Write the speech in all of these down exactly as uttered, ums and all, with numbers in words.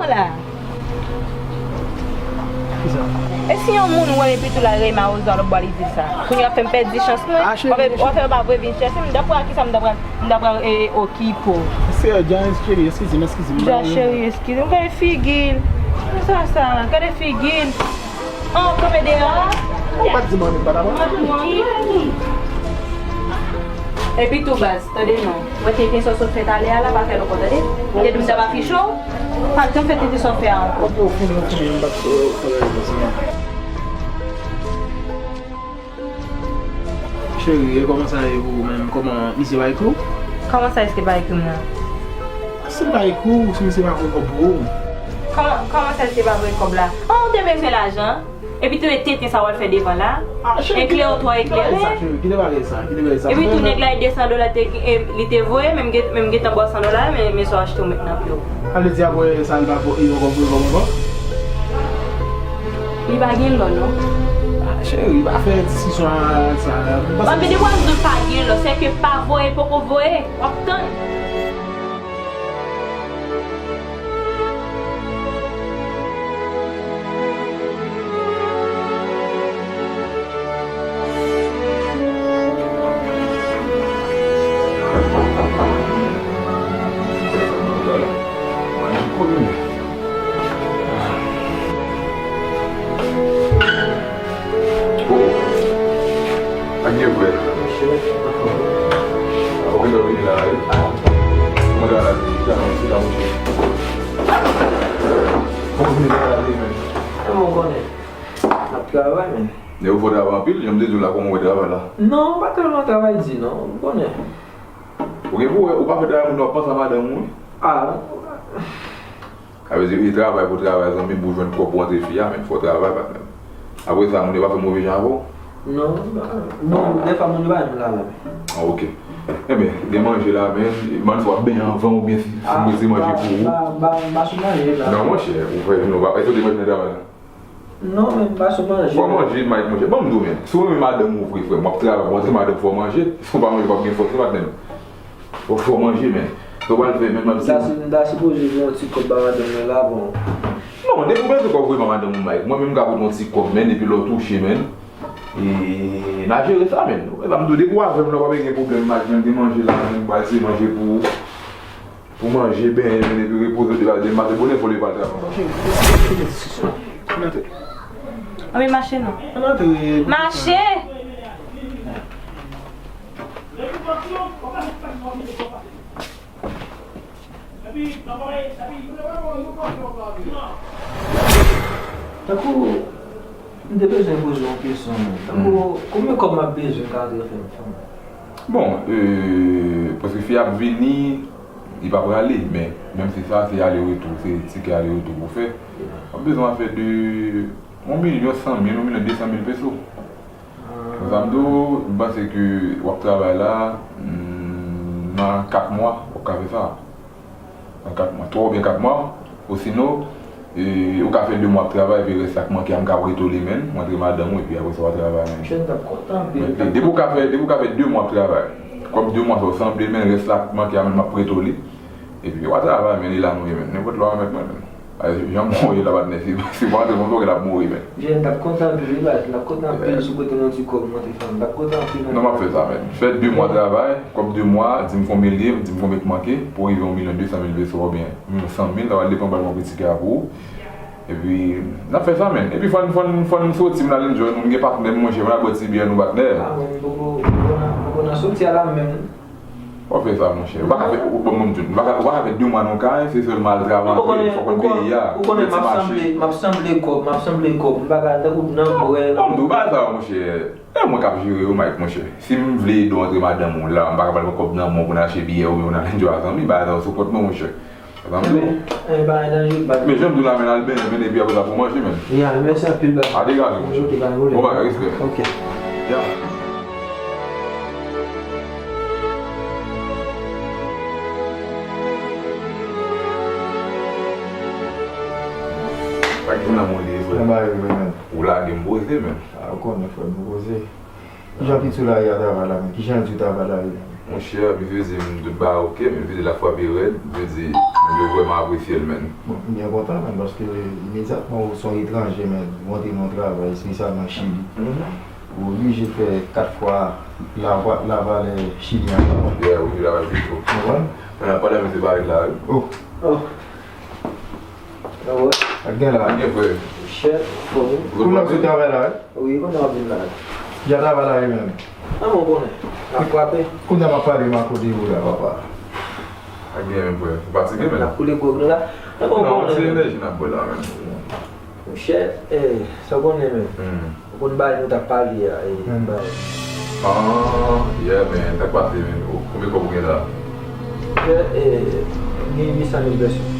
La. Kisa? E si yon moun wè epi tou la rey mawozo a lòt bò li di sa. Kounye a w ap fè m pèdi chans mwen. Ah, cheri, w ap fè, w ap fè yo pa vre vin chèche m. M dapre a kisa m dapre, m dapre e, okipe w. Sè Janice, cheri, eskize m, eskize m. Ja cheri, eskize m. Gade figi l. Sa, sa, gade figi l. An, kanpe deyò a. Ou pa t di m anyen, m pa t ap anyen. Epi tou baz, tande non. Wè tenten sa w sot fè talè a la, pa fè l ankò, tande. M te di w m t ap afiche w. Pa janm fè tenten sa w fè a ankò. Ok, ou fini, ou fini, m pa t, ou fè rezon, se mwen. Cheri, e kòman sa ye pou ou menm? Kòman misye pa ekri w? Kòman sa, èske l pa ekri m nan? Si l pa ekri w, si misye pa voye kòb pou ou. Kòman, kòman sa, èske l pa voye kòb la? An, ou te bezwen lajan? Epi tou e tenten sa w al fè devan la. Ah, cheri, eklere w twò eklere. Kite bagay sa, cheri, kite bagay sa, kite bagay sa. Epi tou nèg la e de san dola te, e, li te voye, men m gen, men m gentan ba w san dola, men, men sa w achte w met nan pye w. Ale di apre sa, li pa voye, li poko voye kòb ankò. Li pa gen lò, non. Ah, cheri, pa fè diskisyon a sa. Paske depi w ap di w pa gen lò, sèke pa voye, poko voye, w ap tann. Oh, ak gen vre. Ah, ou gentan vini la, wi. Kòman travay la, chita, chita, monchè. Kòman vini travay la, men? Kòman w konnen? N ap travay, men. Nèg yo fè w travay anpil, jan m te di w la, kòman w wè travay la? Non, pa tèlman travay di, non. Ou konnen. Ou gen pou wè, ou pa fè travay moun nan, w ap panse a madanm ou, wi. Ah. Sa vle di, e travay pou travay, zanmi m, pou jwenn kòb pou antre fi a, men fò w travay, patnè m. Apre sa, moun yo pa fè move jan avè w? Non, non. Bon, dèfwa moun yo pa menm la menm. Ah, ok. Enben, gen manje la, men, bann fwa, ben anvan oubyen si, si mwen se manje pou ou. Ah, m pa, m pa, m pa sou manje la. Non, monchè, ou fè, nou pa, èske w te manje nan travay la? Non, men m pa sou manje. Fò manje, Mike, monchè. Ban m di w, men. Si w renmen madanm ou vre, frè m, w ap travay pou antre madanm, fò w manje. Si w pa manje, w p ap gen fòs, wi, patnè m. Fò, fò w manje, men. Sa w pral fè, men, m ap di w. M ta, m ta sipoze jwenn yon ti kòb ba madanm mwen la, bon. Non, depi w bezwen kòb, voye ba madanm ou, Mike. Mwen menm, m ka pote yon ti kòb, men, epi lè w touche, men. E, n a jere sa, men. E, ban m di w, depi w avè m la, w pa gen pwoblèm, Mike, men, gen manje la, men, m pral se manje pou ou. Pou manje, benyen, vin epi repoze w depi al demen maten bonè, fò w leve al travay. Ann antre. Ann antre. Ann antre. Ann antre. Mache! Tankou, m te bezwen poze w yon kesyon, men. Tankou, konbyen kòb m ap bezwen ka antre fè m fanm? Bon, euh, paske fi a ap vini, li pa prale, men menm si sa, se ale retou, se tikè ale retou pou fè. W ap bezwen fè de yon milyon san mil, yon milyon de san mil peso. Sa m di w, m panse ke w ap travay la, mm, nan kat mwa, w ap ka fè sa. Nan kat mwa, twa oubyen kat mwa, osinon, e, ou ka fè de mwa ap travay, epi rès la k manke a, m ka prete w li, men, m antre madanm ou, epi apre sa, w a travay, men. Jèn, m t ap kontan anpil. Men, depi w ka fè, depi w ka fè de mwa ap travay, kòb de mwa sa w sanble, men, rès la k manke a, men, m ap prete w li. Epi, w a travay, men, e la nou ye, men. Nenpòt lè w a mèt mwen, men. Ay, jan m wè la, patnè, si, si w pa antre konsa, w gen ap mouri, men. Jèn, m t ap kontan anpil, wi, baz, m t ap kontan anpil si w prete m yon ti kòb, m antre fanm, m t ap kontan anpil. Non, m ap fè sa, men. Fè de mwa travay, kòb de mwa, di m konbyen l ye, di m konbyen k manke, pou rive yon milyon de san mil peso, oubyen yon milyon san mil, sa va depann ba yon ti tikè a pou ou. Epi, n ap fè sa, men. Epi, fò n, fò n, fò n soti, m al enjoy nou, m gen patnè m, monchè, m al bwè ti byè nou, patnè. Ah, mwen, m poko, m poko nan, m poko nan soti a la menm. W ap fè sa, monchè. Ou pa ka fè, ou, bon, mwen m di w, ou pa ka, ou pa ka fè de mwa nan yon kay, se sèlman al travay antre, fò w konn peyi a. Ou konnen, ou konnen, m ap sanble, m ap sanble kòb, m ap sanble kòb, m pa ka tankou nan bwè. Bon, m di w bagay sa yo, monchè. E mwen k ap jere yo, Mike, monchè. Si m vle ede w antre madanm ou la, m pa ka pral pran kòb nan men w pou n achte byè oubyen pou n al enjoy a zanmi, bagay sa yo sou kont mwen, monchè. Sa m di w. Enben, enben, pa gen danje, pa gen danje. Men jan m di w la, men, al benyen, men, epi apre sa pou w manje, men. Ya, mèsi anpil, baz. A degaje, monchè. Ok, pa gen pwoblèm. Bon bagay, respè. Ok. Ya. Pa gen nan mwen li, frè. Nan bagay vre, men. Ou lage m poze, men. A, ou konnen, frè, m poze. Kijan piti w la ye a travay la, men? Kijan l di w travay la ye? Monchè, misye di m tout bagay oke, men misye di lafrape rèd, misye di nèg yo vrèman apresye l, menn. Bon, m byen kontan, menn, paske imedyatman ou se yon etranje, menn, ou antre nan yon travay, espesyalman Chili, ou oblije fè kat fwa lava-, lavalè chilyen an. Yeah, ou oblije lavalè chilyen. Ou konprann? Men, pandan misye parèt la, wi. Oh. Oh. Ah ouais. Ak gen la. Ak gen, frè. Chèf, fò wi. Kounye a w sou travay la, wi? Wi, kounye a w vin la. Jan travay la ye menm? Ah, mwen konnen. N ap frape. Kounye a m ap pale m akote ou la, papa. Ak gen menm, frè. Ou fatige, menn? N ap koule gwòg nou la. Non, se enèji n ap bwè la, menn. Monchè, eh, sa w konnen, menn. Hmm. Ou konn bagay nou t ap pale a, e, hmm, bagay. Ah, yeah, man. Sa k pase, man? Ou, konbyen kòb ou gen la? Frè, e, m gen uit san mil pèsòn.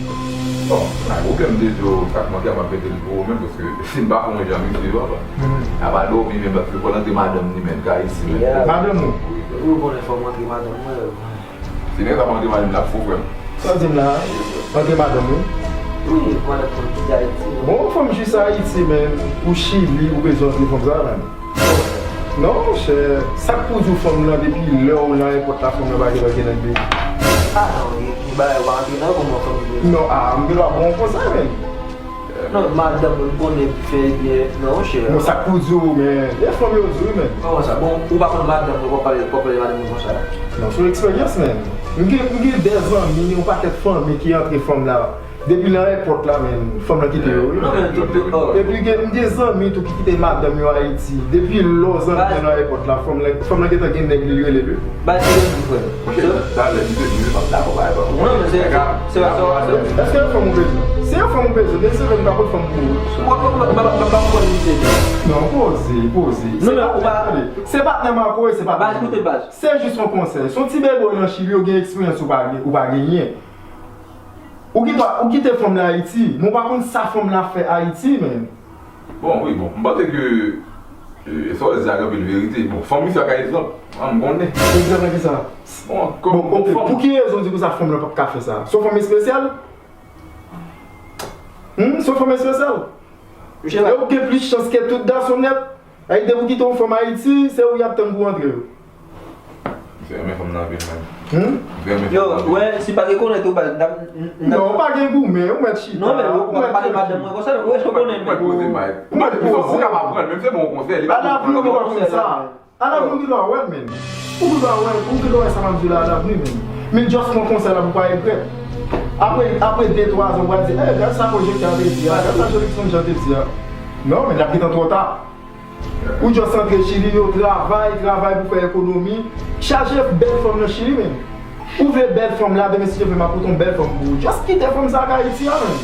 Bon, ou gen m te di w, sa k manke a, m ap mete l pou ou menm, paske si m pa fè yon jan, misye, papa. Hmm. A pa dòmi menm, paske fò l antre madanm li menm, ka isi menm. Yeah. Madanm ou? Wi, frè. Ou konnen fò m antre madanm mwen. Si nèg sa pa antre madanm li, l ap fou, frè m. Sa w di m la? Antre madanm ou? Wi, madanm mwen ki Ayiti. Bon, fanm jis Ayiti, men ou Chili, ou bezwen antre fanm sa, men. Non, monchè, sa k pou di w fanm nan, depi lè w nan èpòt la, fanm nan pa gentan gen nèg li? Ah, non, gen, gen bagay, ou pa antre nan kòman fanm li. Non, ah, m gen dwa ba w yon konsèy, men. Non, madanm mwen, m konnen fè byen, non, chè. Non, sa k pou di w, men, e fanm yo di wi, men. Kòman sa? Bon, ou pa konn madanm mwen, w ap pale, w ap pale madanm mwen konsa? Non, se yon eksperyans, men. M gen, m gen de zanmi, yon pakèt fanmi ki antre fanm la. Depi nan èpòt la, men, fanm nan kite yo, wi. Non, men, tout, tout, oh. Epi gen, m gen zanmi tou ki kite madanm yo Ayiti. Depi lò zanmi nan èpòt la, fanm nan, fanm nan gentan gen nèg li, li rele l, wi. Ba, se yon frè. Monchè, talè, misye, misye p ap dakò bagay sa. Non, men se, se pa sa w ap di. Èske yon fanm ou bezwen? Se yon fanm ou bezwen, men se vre m ka pot fanm pou ou. Ou pa, ou pa, ou pa, ou pa konn misye. Non, poze, poze. Non, men ou pa. Se patnè m ak ou, se patnè. Baz, koute baz. Se jis yon konsèy. Se yon ti bebe w nan Chili, ou gen eksperyans ou pa gen, ou pa genyen. Ou gen dwa, ou kite fanm nan Ayiti, men ou pa konn sa fanm nan ap fè Ayiti, men. Bon, wi, bon. M panse ke, e, sa w di a gen anpil verite. Bon, fanm misye a ka egzanp. An, m konnen. Egzanp nan kisa? Bon, kòm, bon, ok, fanm. Pou ki rezon w di konsa fanm nan p ap ka fè sa? Se yon fanm espesyal? Hmm, se yon fanm espesyal? E ou gen plis chans ke tout gason nèt. Ay, depi w kite yon fanm Ayiti, se ou y ap tann pou antre yo. Misye renmen fanm nan anpil, men. Hmm? Misye renmen fanm nan anpil. Yo, wè, si pa gen konnen tou, ba, n ap, n ap. Non, ou pa gen goumen, ou mèt chita. Non, men ou mèt pale madanm mwen konsa, ou wè, ou konnen, men. Ou mèt poze, ou mèt poze. Ou mèt poze, ou ka pa pran l, menm se bon konsèy, li pa bon konsèy. Alavni, ou gen dwa konn sa. Alavni, ou gen dwa wè l, men. Ou gen dwa wè, ou gen dwa wè sa m ap di w la alavni, men. Men just pran konsèy la pou w pa regrèt. Apre, apre de, twa zan, ou pral di, "Ey, gad sa pwojektè a te di a, gad sa Jolickson Jean te di a." Non, men l ap gentan twò ta. Ou just antre Chili, yo travay, travay pou fè ekonomi. Chaje bèl fanm nan Chili, men. Ou vle bèl fanm la, demen si Dye vle, m ap pote yon bèl fanm pou ou. Just kite fanm sa ak Ayiti a, men.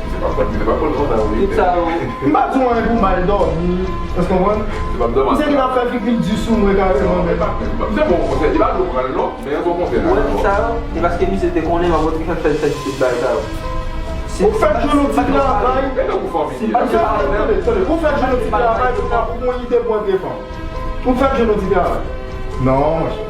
Se pa fòt, se pa fòt konsa, wi. Tout sa, wi. M pa di w anyen pou mal dòmi. Èske w konprann? Se pa m dòmi. Misye ki t ap fè figi l di sou mwen kareman, men. Se bon konsèy, li pa dwe pran l, non. Men yon bon konsèy la. Ou wè tout sa yo, se paske misye te konnen manman te fè l fè tout bagay sa yo. Ou fèk jwenn yon ti travay. Ou fèk jwenn yon ti travay pou ka pou yon ide pou antre fanm. Ou fèk jwenn yon ti travay. Non, monchè.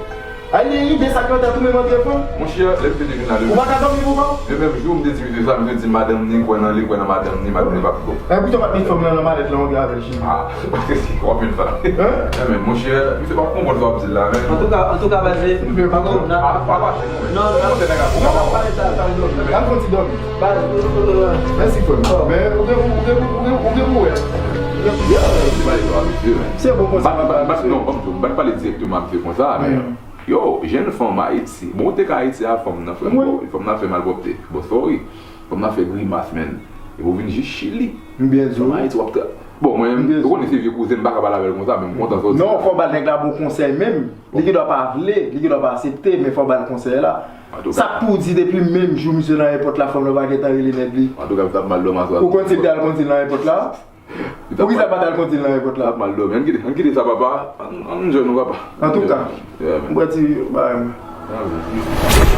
Ay, gen ide sa k nan tèt ou menm antre fanm. Monchè, lè misye te vin la, ou pa ka dòmi pou kò w? Le menm jou, m te di misye sa, misye di madanm ni kwè nan li, kwè nan madanm ni, madanm ni p ap bon. E poutan w pa t met fanm nan nan malèt la, ou antre avè l Chili. Ah, paske si w ap vin sa. Hein? Men, monchè, misye pa konprann sa w ap di la, men. Antouka, antouka, baz, pa konn nan. Pa fache, non, men. Non, non, non, pa pale sa. Al fè yon ti dòmi. Baz, mèsi, frè m. Men, ou gen pou, ou gen pou, ou gen pou, ou gen pou wè. Se pa de dwa, mesye, men. Se bon konsèy. Non, ban m di w, m pa t pale dirèkteman ak misye konsa, men. Yo, jèn fanm Ayiti. Bon, ou te ka Ayiti a fanm nan, frè m. Bon, fanm nan fè malpwòpte. Bon, sorry. Fanm nan fè grimas, men. Epi ou vin jis Chili. M byen di w. Fanm Ayiti, w ap tra-, bon, mwen, ou konnen se vye kouzen, m pa ka pale avè l konsa, men m kontan sa w di la. Non, fò w ba nèg la bon konsèy menm. Li gen dwa pa vle, li gen dwa pa aksepte, men fò w ba l konsèy la. Sa k pou w di depi menm jou misye nan èpòt la, fanm nan pa gentan rele nèg li. Antouka, misye ap mal dòmi aswè a. Ou konn si l te al konn di l nan èpòt la? Poukisa l pa t al konn di l nan èpòt la? L ap mal dòmi. Ann kite, ann kite sa, papa. Ann, ann jwenn nou, papa. Antouka, m prè ti bagay mwen.